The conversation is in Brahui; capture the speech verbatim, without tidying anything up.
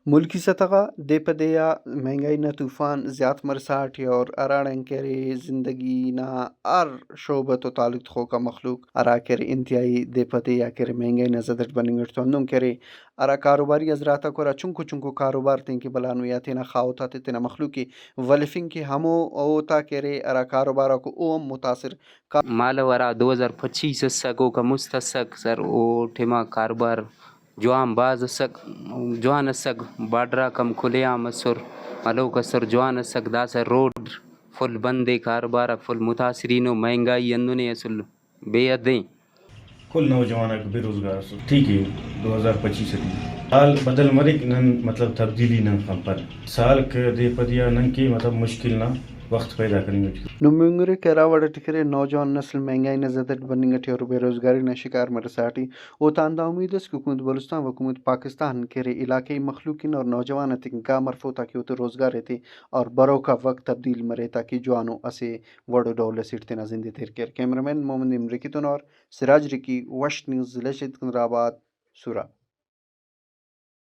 ملکی سطح غا دے پہ دے آ مہنگائی نا طوفان زیات مرساٹی اور ہراڑان کہ ارے زندگی نا ہر شعبہ تو تعلق تخوکا مخلوق ہرا کہ ارے انتہائی دے پہ دے آ کہ ارے مہنگائی نا زد اٹ بننگ اٹ تو ہندن کہ ارے ہرا کاروباری حضرات آک ہرا چنکو چنکو کاروبار تین کہ بلانو یا تینا خاہوت آتے تینا مخلوق کہ ولفنگ کہ ہمو اوتا کہ ارے ہرا کاروبار آکو او ہم متاثر۔ مالو ہرا دو ہزار پچیس اسک، اوکا مست اسک سر، او ٹائما کاروبار جوان بھاز اسک، جوان اسک، بارڈر آک ہم کھلے عام اسر، ہلوک اسر، جوان اسک۔ داسہ روڈ فل بند ءِ، کاروبار آک فل متاثرین ءُ، مہنگائی ہندن ءِ اسل بے حد ءِ۔ کل نوجوان آک بے روزگار اسر۔ ٹھیک ءِ، دو ہزار پچیس ٹی سال بدل مریک، نن مطلب تبدیلی نن خنپن۔ سال کہ دے پہ دے آ نن کہ مطلب مشکل نا وخت پیدا کننگ اٹی۔ نمے ہنگرے کہ ہرا وڑ اٹی کہ ارے نوجوان نسل مہنگائی نا زد اٹ بننگ اٹی اور بے روزگاری نا شکار مرسا ٹی اوتا ہندا امید ئس کہ حکومت بلوچستان و حکومت پاکستان کہ ارے علاقائی مخلوق کن اور نوجوان آتیکن گام ہرفو تاکہ اوتے روزگار ایتے اور بروکا وخت تبدیل مرے تاکہ جوانو اسہ وڑ و ڈول اسیٹ تینا زند ءِ تیر کیر۔ کیمرہ مین محمد امرکی تون اور سراج رکی، وش نیوز، ضلع شہید قندرآباد، سوراب۔